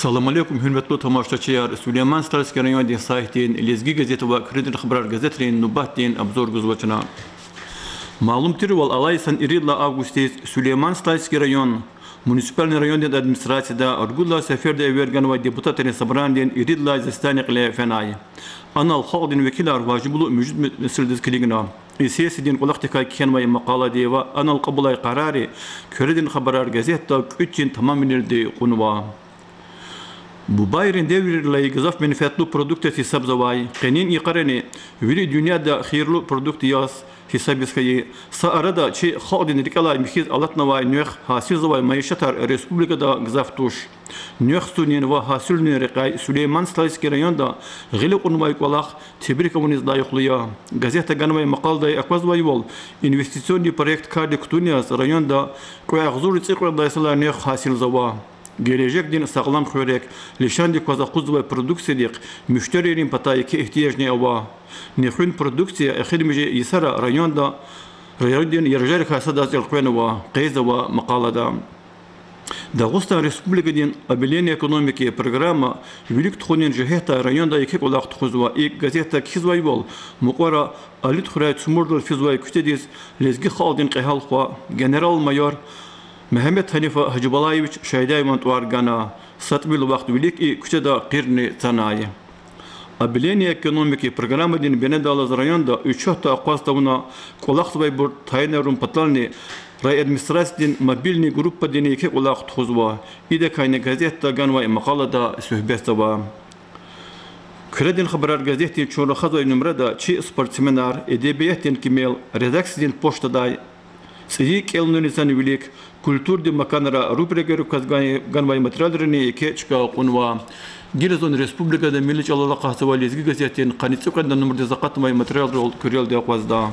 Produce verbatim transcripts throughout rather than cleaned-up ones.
Салам алейкум, гьуьрметлу тамашачияр! Сулейман-Стальский райондин сайтдин Лезги газет ва Куьредин хабарар газетрин нубатдин обзор гузва чна. Малум тирвал, алай йисан ирид лагьай августдиз Сулейман-Стальский район муниципальный райондин администрацияда ругуд лагьай сеферда эвер ганвай депутатрин собранидин ирид лагьай заседание кьиле фенай. Анал халкьдин векилар важиблу муьжуьд месэладиз килигна. И сессиядин кӀвалахдикай кхьенвай макъалади ва анал кьабулай къарарри Куьредин хабарар газетда кӀуьд чин тамамвилелди кьунва. Бубайрин девирдилай гзаф менфятлу продукт яз гьисабзавай, къенин йикъарани вири дуьньяда хийирлу продукт яз гьисабиз хьайи, са арада чи халкьдин рикӀелай михьиз алатнавай нуьхъ гьасилзавай майишатар республикада гзаф туш. Нуьхъцунин ва гьасилунин рекьяй Сулейман-Стальский районда гъиле кьунвай кӀвалах тебрик авуниз лайихлу я. Газетда ганвай макъаладай аквазвайвал, инвестиционный проект кардик кутуниз районда кьве агъзурни цӀикьвед лагьай йисалай нуьхъ гьасилзава. Гележегдин сагълам хуьрек, лишандик кваз акъудзавай продукциядихъ муьштерийрин патай еке игьтияжни ава. Нуьхуьн продукция эхиримжи йисара районда, райондин яржарикай садаз элкъвенва, къейдзава макъалада. Дагъустан Республикадин обеление экономики программа вилик тухунин жигьетдай районда еке кӀвалах тухузва. ИкӀ, газетда кхьизвайвал, мукьвара Алидхуьряй цумурдал физвай куьцедиз лезги халкьдин кьегьал хва, генерал-майор Мегьамед Гьанифа Гьажибалаевич Шайдаеван тӀвар гана, са тӀимил вахт вилик и куьцеда къирни цанай. Обеление экономики программадин бинедаллаз районда учётда акъваз тавуна кӀвалахзавайбур тайинарун патални райадминистрациядин мобильный группадини еке кӀвалах тухузва. Идакайни газетда ганвай макъалада суьгьбетзава. Куьредин хабарар газетдин чун рахазвай нумрада чи спортсменар, эдебиятдин кимел, редакциядин почтадай, цӀийи кӀелунин йисан вилик, культурадин маканра рубрикайра кваз ган-, ганвай материалрини еке чка кьунва. Гила зун республикада милли чӀалал акъатзавай Лезги газетдин къанни цӀикьвед лагьай нумрадиз акъатнавай материалрал куьрелди акъвазда.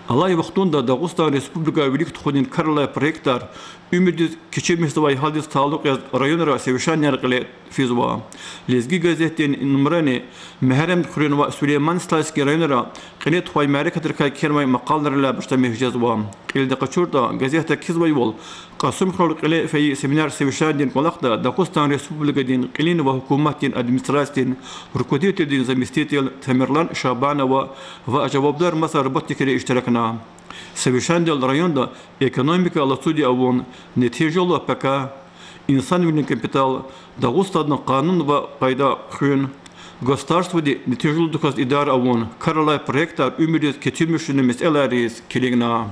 Алай вахтунда Дагъустан Республикай вилик тухунин каралай проектар уьмуьрдиз кечирмишзавай гьалдиз талукь яз районра совещанияр кьиле физва. Лезги газетдин нумрани Мегьарамдхуьруьн ва Сулейман-Стальский районра кьиле тухвай мярекатрикай кхьенвай макъалайрилай башламиш жезва. Кьилди къачуртӀа, газетда кхьизвайвал, Кьасумхуьрел кьиле фейи семинар-совещанидин кӀвалахда Дагъустан Республикадин кьилин ва гьукуматдин администрациядин руководителдин заместитель Тамерлан Шабанова ва жавабдар маса работникри иштиракна. Совещанидал районда экономика алатуди авун, нетижалу пака, инсанвилин капитал, Дагъустандин къанун ва къайда хуьн, государстводи нетижалудаказ идара авун, каралай проектар уьмуьрдиз кечирмишунин месэлайриз килигна.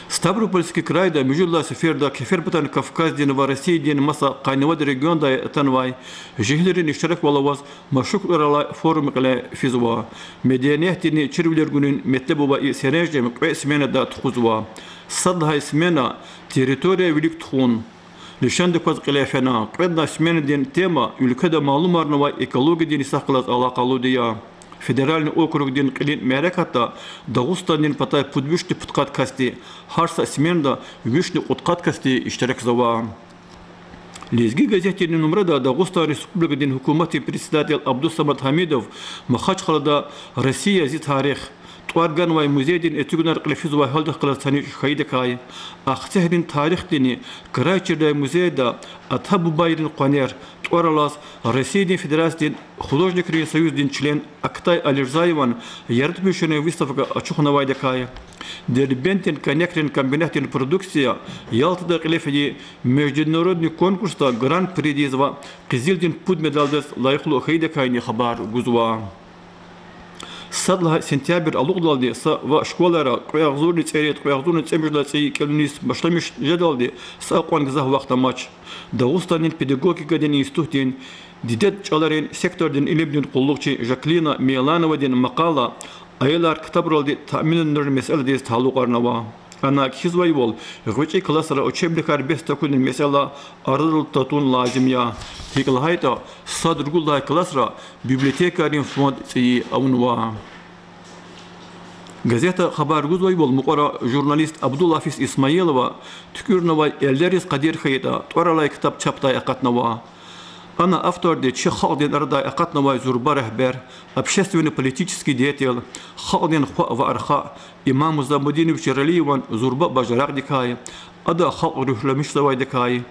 Ставропольский крайда муьжуьд лагьай сеферда Кеферпатан Кавказдин ва Россиядин маса къанни вад региондай атанвай жегьилрин иштираквал аваз машгьур тӀвар алай форум кьиле физва. Медениятдини чирвилер гунин метлеб авай и серенжем кьве сменада тухузва. Сад лагьай смена территория вилик тухун лишандик кваз кьиле фена. Кьвед лагьай сменадин тема уьлкведа малумарнавай экологиядин йисахъ галаз алакъалуди я. Федеральный округдин кьилин мярекатда Дагъустандин патай пуд вишни пудкъад касди, гьар са сменада вишни кьудкъад касди иштиракзава. Лезги газетдин нумрада Дагъустан Республикадин гьукуматдин председатель Абдусамад Гьамидов Махачкъалада Россия, зи тарих тӀвар ганвай музейдин эцигунар кьиле физвай гьалдихъ галаз таниш хьайидакай, Ахцегьрин тарихдини край чирдай музейда Ата-бубайрин къванер тӀвар алаз Россиядин Федерациядин художникрин союздин член Актай Алирзаеван яратмишунрин выставка ачухнавайдакай, Дербентдин коньякрин комбинатдин продукция Ялтада кьиле фейи международный конкурсда гран-придиз ва къизилдин пуд медалдиз лайихлу хьайидакайни хабар гузва. Сад лагьай сентябрь алукьдалди са ва школайра кьве агъзурни цӀерид, кьве агъзурни цӀемуьжуьд лагьай цӀийи кӀелунин башламиш жедалди са акьван гзаф вахт амач. Дагъустандин педагогикадин институтдин дидед чӀаларин сектордин илимдин къуллугъчи Жаклина Мейлановадин макъала аялар ктабралди таъминунин месэладиз талукьарнава. Ана кхьизвайвал, гъвечӀи классра учебникар бес тахьунин месэла арадал татун лазим я. ГьикӀ лагьайтӀа, сад-ругуд лагьай классра библиотекайрин фонд цӀийи авунва. Газета хабар гузвайвал, мукьвара журналист Абдулафиз Исмаилова ТуькӀуьрнавай эллериз къадир хьайитӀа тӀвар алай ктаб чапдай акъатнава. Ана авторди чи халкьдин арадай акъатнавай зурба регьбер, общественно-политический деятель, халкьдин хва ва архаъ Имам Музамудинович Яралиеван зурба бажарагъдикай, ада халкь руьгьламишзавайдакай,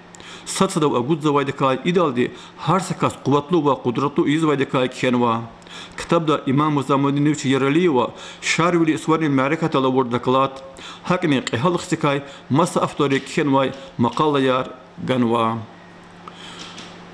Сад-садав агудзавайдакай, идалди гьар са кас къуватлу ва къудратлу ийизвайдакай кхьенва. Ктабда имам Музамудинович Яралиева Шарвили суварин мярекатдал авур доклад, гьакӀни кьегьал хцикай маса авторри кхьенвай макъалаяр ганва.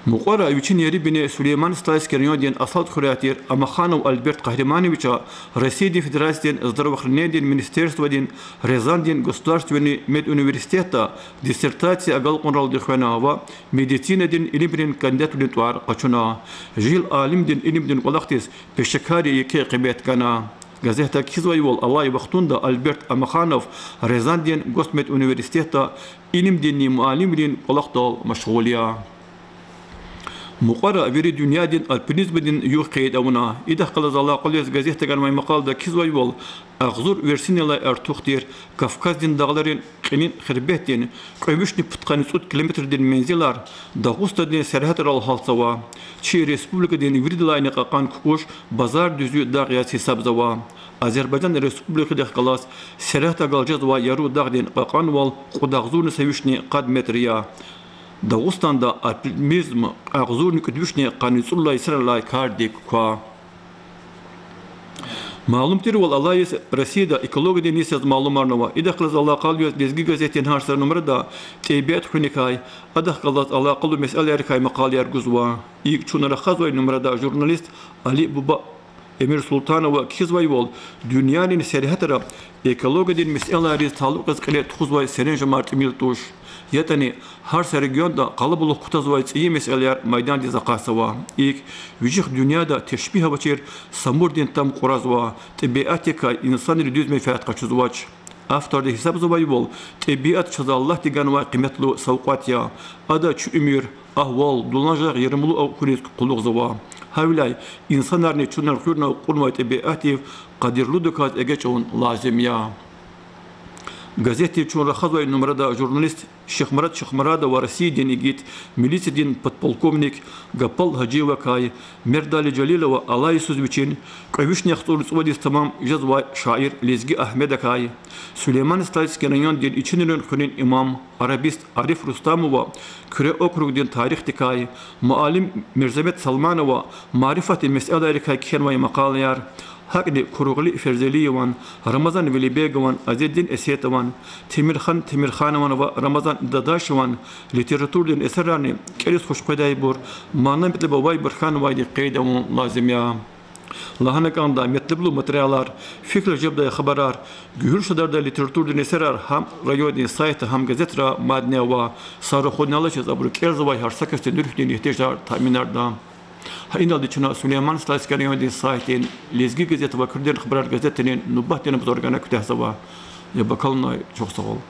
Мукьвара вичин ери-бине Сулейман-Стальский райондин Асалт хуьряй тир Амаханов Альберт Къагьримановича Россиядин Федерациядин здравоохранениедин министерстводин Рязандин государственный медуниверситетда диссертация агалкьунралди хвена ва медицинадин илимрин кандидатвилин тӀвар къачуна. Жегьил алимдин илимдин кӀвалахдиз пешекарри еке къимет гана. Газетда кхьизвайвал, алай вахтунда Альберт Амаханов Рязандин госмедуниверситетда илимдинни муаллимвилин кӀвалахдал машгъул я. Мукьвара вири дуьньядин альпинизмдин югъ къейд авуна. Идахъ галаз алакъалу яз газетда ганвай макъалада кхьизвайвал, агъзур версинилай артух тир Кавказдин дагъларин кьилин хербетдин кьве вишни пудкъанни цӀуд километрдин мензилар Дагъустандин сергьятрал гьалцава. Чи республикадин виридалайни кьакьан кукӀуш Базардуьзуь дагъ яз гьисабзава. Азербайжан Республикадихъ галаз сергьят агалжезвай яру дагъдин кьакьанвал кьудагъзурни са вишни къад метр я. Дагъустанда альпинизм агъзурни кӀуьд вишни къанни цӀуд лагьай йисаралай кардик ква. Малум тирвал, алай йис Россияда экологиядин йис яз малумарнава. Идахъ галаз алакъалу яз Лезги газетдин гьар са нумрада тӀебиат хуьникай, адахъ галаз алакъалу месэлайрикай макъалаяр гузва. ИкӀ, чун рахазвай нумрада журналист Алибуба Эмирсултанова кхьизвайвал, дуьньядин сергьятра экологиядин месэлайриз талукь яз кьиле тухузвай серенжемар тӀимил туш. ЯтӀани гьар са регионда къалабулух кутазвай цӀийи месэлаяр майдандиз акъатзава. ИкӀ, вичихъ дуьньяда тешпигь авачир Самурдин там кьуразва, тӀебиатдикай инсанри дуьз менфят къачузвач. Авторди гьисабзавайвал, тӀебиат чаз Аллагьди ганвай къиметлу савкьват я. Ада чун уьмуьр, агьвал, дуланажагъ ярмулу акуниз къуллугъзава. Гьавиляй инсанарни чун элкъуьрна кьунвай тӀебиатдив къадирлудаказ эгечӀун лазим я. Газетдин чун рахазвай нумрада журналист Шихмурад Шихмурадова Россиядин игит, милициядин подполковник Гапал Гьажиевакай, Мердали Жалилова алай йисуз вичин кьве вишни яхцӀурни цӀувад йис тамам жезвай шаир Лезги Агьмедакай, Сулейман-Стальский райондин Ичинрин хуьруьн имам, арабист Ариф Рустамова Куьре округдин тарихдикай, муаллим Мирзамет Салманова марифатдин месэлайрикай кхьенвай макъалаяр, гьакӀни Куругъли Ферзелиеван, Рамазан Велибегован, Азеддин Эсетован, Темирхан Темирханован ва Рамазан Дадашеван литературадин эсерарни кӀелиз хуш къведайбур, мана-метлеб авайбур хьанвайди къейд авун лазим я. Лагьана кӀанда, метлеблу материалар, фикир жедай хабарар, гуьгьуьл шадардай литературадин эсерар гьам райондин сайтда, гьам газетра мадни ава. Са рахунни алачиз абуру кӀелзавай гьар са касдин руьгьдин игьтияжар таъминарда. Гьа иналди чна Сулейман-Стальский райондин сайтдин Лезги газет ва Куьредин хабарар газетдин нубатдин обзор гана куьтягьзава. Я бакалнай, чухсагъул.